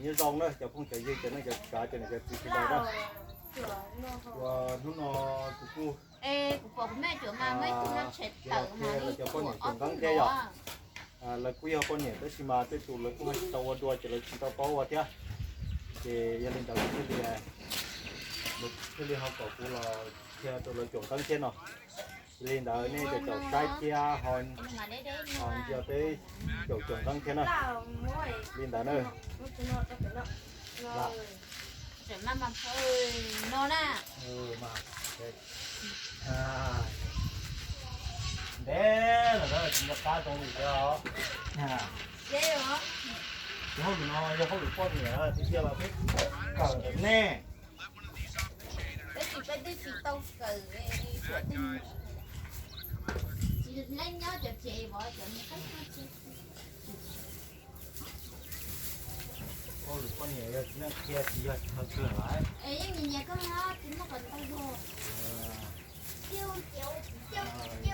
Nyob zoo na cov phooj cov ywg, cov neej cov tsav, cov niam cov txiv sawv daws na. Uas hnub no kuv kuj, kuv pom kuv me cuam mas muaj ib tug no tshem tawm, lawv cov poj niam cuam nqeeb thiab yom. Lawv kuj yog poj niam tab sis mas tej tus lawv kuj ho tsis tau ua dua ces lawv tsis tau paub ua thiab. Ces yog li ntawd thiaj li, thiaj li ho kom kuv los qhia rau lawv cuam nqeeb thiab no. Yog li ntawd nej cov caum saib thiab ho, ho nco peb caum cuam nqeeb thiab na. Li ntawd na. Ntev lawm na, tsis nco qab zoo li thiab os. Tus hauj lwm no yog hauj lwm poj niam tiag tiag los peb kawm nej. Peb tsis, peb twb tsis tau kawm, tsis leej nyob cov tsev vov cov niag qab txog tsis. Hauj lwm poj niam yog txiv neej qhia tsis yog tsis tau kawg lawm. Es yeej nyias nyias kawg, tsis muaj qhov ntau zog.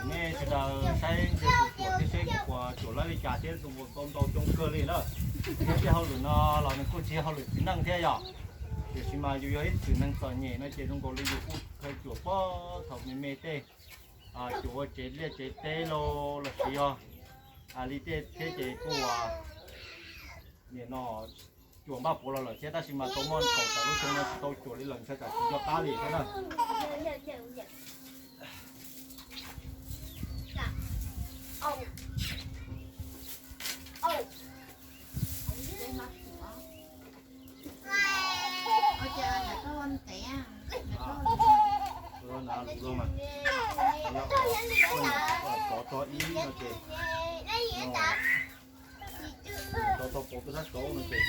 Nej sawv daws saib ntsia tus cuam thiab seb tus cuam cuam lawv li cas thiab tus cuam tau ntau coob kawg li na. Thiab tej hauj lwm no los nws kuj tsis yog hauj lwm txiv neej thiab yom. Tiam sis mas yus yog ib txwm neeg txom nyem no ces zoo nkaus li yus kuj khaws cuam pab thaum me me tej, cuam ua tsev liaj tsev teb los sis yog li tej thiab ces kuj ua, nim no cuam npaj puav los lawm thiab tab sis mas tau muaj kaum tawm lub xyoo no tsis tau cuam li lawm ntshai tsam tsis nco qab li thiab na. Tov tog ib no ces, tov tog pov tub sab saud no ces,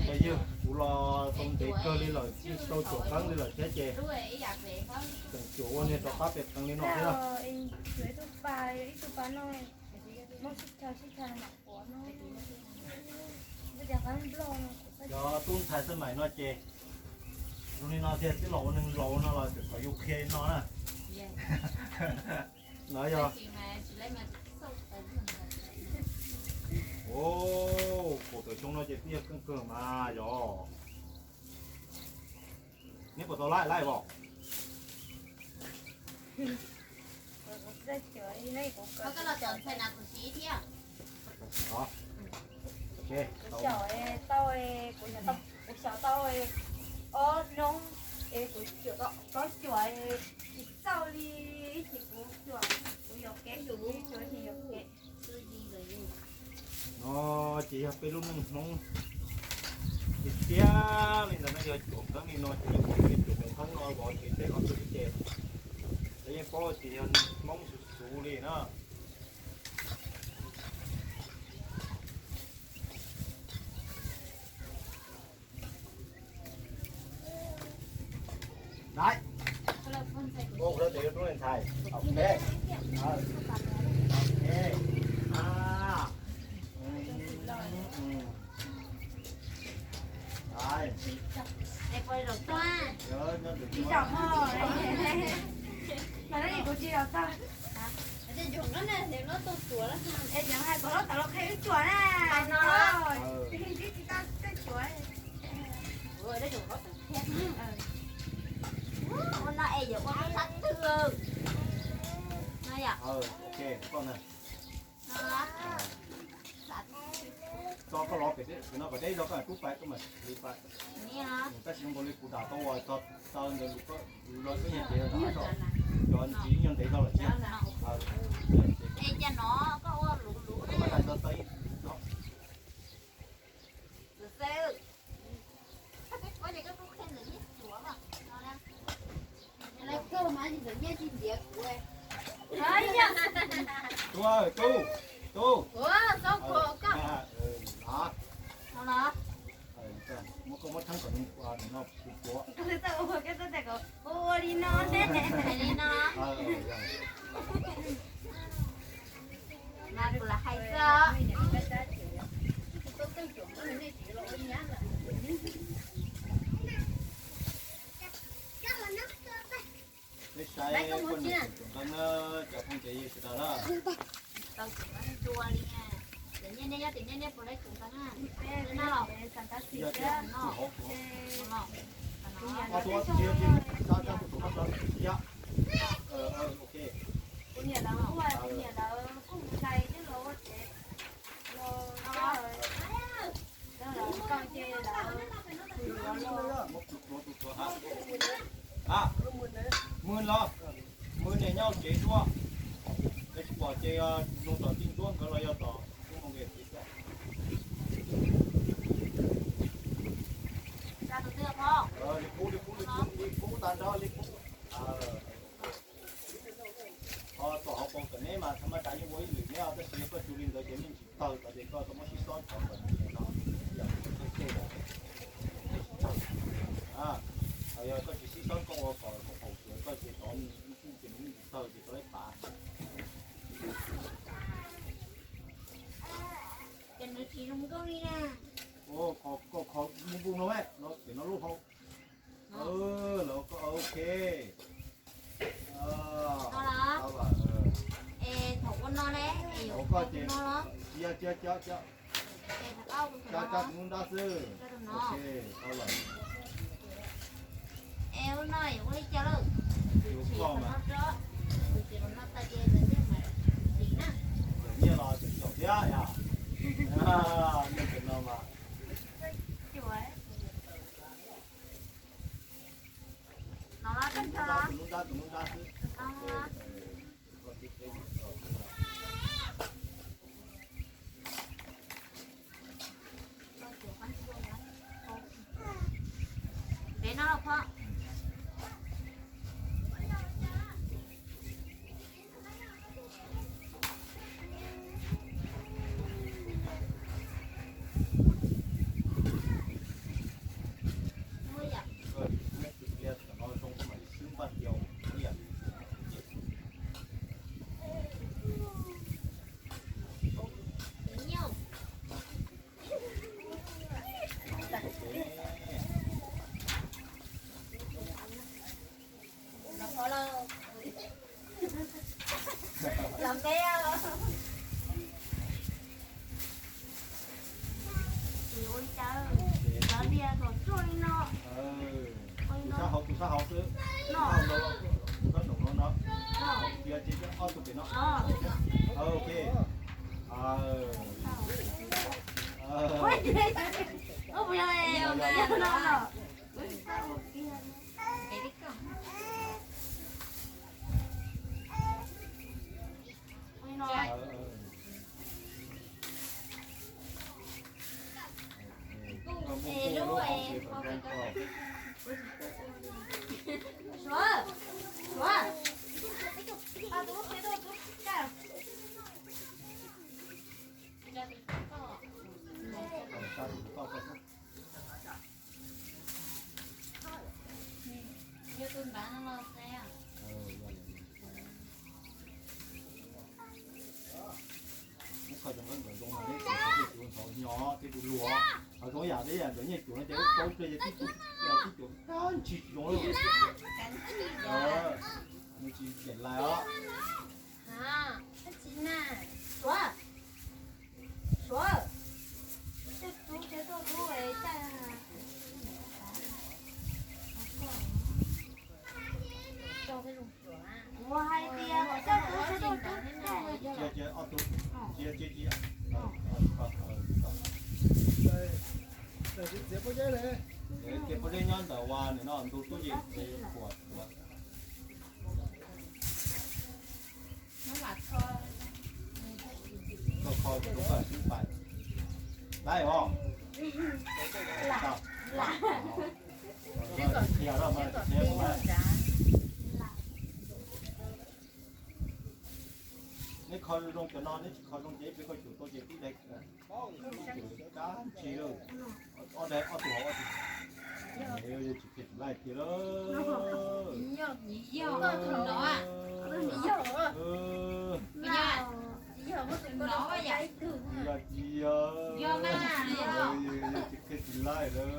Yog kuv los tau ntev kawg li lawm, tsis tau cuam qeeb li lawm thiab ces tseem cuam ua niag rov qab pem qees li no thiab. Cov tub ntxhais xab maim no ces zoo li no tiag, twb los ua neeg laus no los tseem kom yus qhia li no na. No yog, kaum tawm xyoo no ces twb yog keej kawg mas yog. Neb puas tau laij laij os? Kuv xyaum tau ob hnub es kuv cuam tau plaub cuam, tsis txawj li, ces kuv cuam, kuv yuam kev, kuv cuam ces yuam kev. No ces yog peb lub neej Hmoob tiag tiag li ntawd na, yog cuam qeeb li no ces yog peb cuam qeeb no vov ces peb ob tug ces peb yeej paub tias yog Hmoob xwb xwb li na. Đấy. Ủa, cái đó để tôi lên thầy. Ok. Ờ. Ok. À. Ừ. Ừ. Đấy. Nhớ, nhớ được. Tsis zaum ho. Mas no kuv tsis zaum tau. Es yog hais kom lub tau los qhia wb cuam na. Tsis tau tej cuam. Ua no es yuav ua lub sab twg? No yom. Tso koj los pem no kom deb zog koj pub pais koj mam li pais. Tab sis zoo nkaus li kuv dam tau uas tso ntawd lus koj los koj nyiag cev los cov ntsis nyob ntev tau lawm thiab. Es cas no koj ua luv luv ne? Tub, tub, tub. Muab koj muab txheeb kom no puav. Ua li no. Mas kuv lam hais xwb. Peb saib poj niam tseem tseem nqeeb na, cov phooj cov ywg sawv daws na. Tau tseem nqeeb dua li na. Cov nyiaj nej nyob tim nej, nej puas laib tseem nqeeb na? Kuv niam lawv kuj, kuv niam lawv kuj mus ntais coj los ua tsev los, lawv nkaus ces lawv, Mws los, Mws niam nyob tsev dua, es tsis pom ces zoo tom tij ncuab nkawd los yog tom tub moo nkev txiv xwb. Li qub, li qub, li qub, li qub tag nrho, li qub. Ho tom hauv paus tom neb mas tha ma tas yeej ua ib lwm neb, tab sis yog koj tsis ua li ntawd ces me ntsis tawg tod ces koj tau muab sib xob tod kom nws no, yog tej tej los, yog koj tsis sib xob koj ua kom haum xyuas koj ces tod me ntsis tawg ces tau laib pav. Ces nws tsis zoo nkauj li na. Ua koj kho npoo npoo no, no pem no lub hau. Lawv koj ok. Es thaum ua no ne, es yuav koj ces no los? Cia, cia, cia, cia. Es thaum koj ua tus no, tus nub nrab xwb. Ok, tau lawm. Es ua no yuav ua li cas lawm? Tus tsim los no rau, tus tsim los no tag ces lawv thiaj mam sim na. Lawv nyiaj los tseem caum thiab yom. Nyiaj tseem no mas. No los tag nrho los? Tus nub nrab, tus nub nrab xwb. Peb no los phom. Ces cov diav kom tsuaj li no. Tus sab hauv, tus sab hauv xwb. No. Tus sab saum no no. Cia, cia, cia ob tug pem no. Ok. Ua puas yog, yog no no. Ua li no. Suav, Suav. Neb kho cov nqaij npawm zoo no neb tsis tau tej cuv ntxhov nyo tej tus luag, qhov zoo yam tej yam ntawm nyiaj cuv no ces lub plaub pliag ces tib cuv, tib cuv kab ntshis tsis zoo li. Nws tsis pem lais os. Suav, Suav, tej tub ces tuaj tub es caj Kuv hais tias coj tub seb tuaj tub. Cia, cia, ob tug. Cia, cia, cia. Ces pob zeb nyob ntawm uas nim no ntug tub ces tsev kuam. Koj kho rau koj sib pais. Laib os. Neb kho zoo cov no, neb tsis kho zoo ces ib pliag koj xyuas tau ces tib daig kab ntshis lawm. Ob daig ob tug hauv ob tug. Yog tsis phem tsis laij tiag lawm. Yog tsis yog, yog tsis phem tsis laij lawm.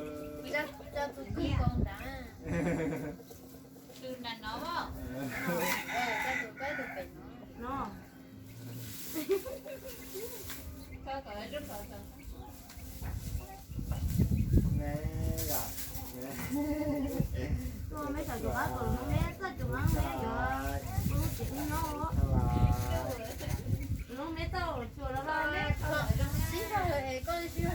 Tuaj meb tau cov qab kom meb txawj cov qab meb yuav ua lub tsev nyob. Lub meb txawj ua cuag los meb txawj es koj tsis ua.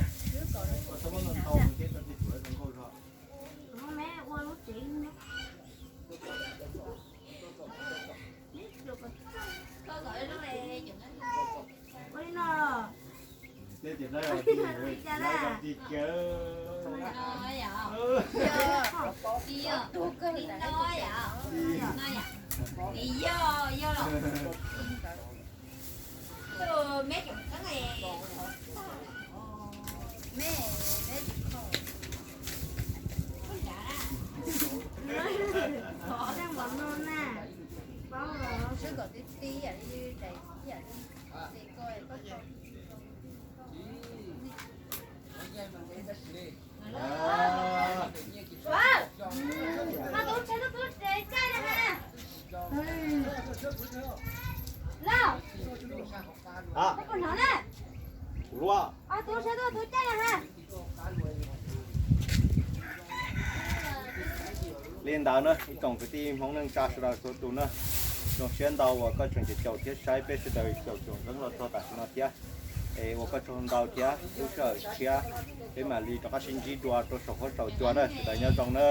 Meb ua lub tsev nyob. Ua li no los. Li cas na? Yog, yog, yog los. Meb, meb tsis kho. Seb kom tib tib yam li daim ib yam li tes ko koj kho. Suav, koj tub tsheb tub tub tsev caij na ha. Lauj, koj puas hnov na? Koj tub tsheb tub tub caij na ha. Li ntawd na ib tsoom kwv tij Hmoob neej tsa sawv daws txhua tus na, zoo siab ntau uas koj tseem caum thiab saib peb sawv daws caum tsoom nkeeb los txog tam sim no thiab. Es ua koj tsaug ntau thiab, lub sij hawm tshiab peb mam li rov qab sib ntsib dua rau saum huab saum cua na, sawv daws nyob zoo na.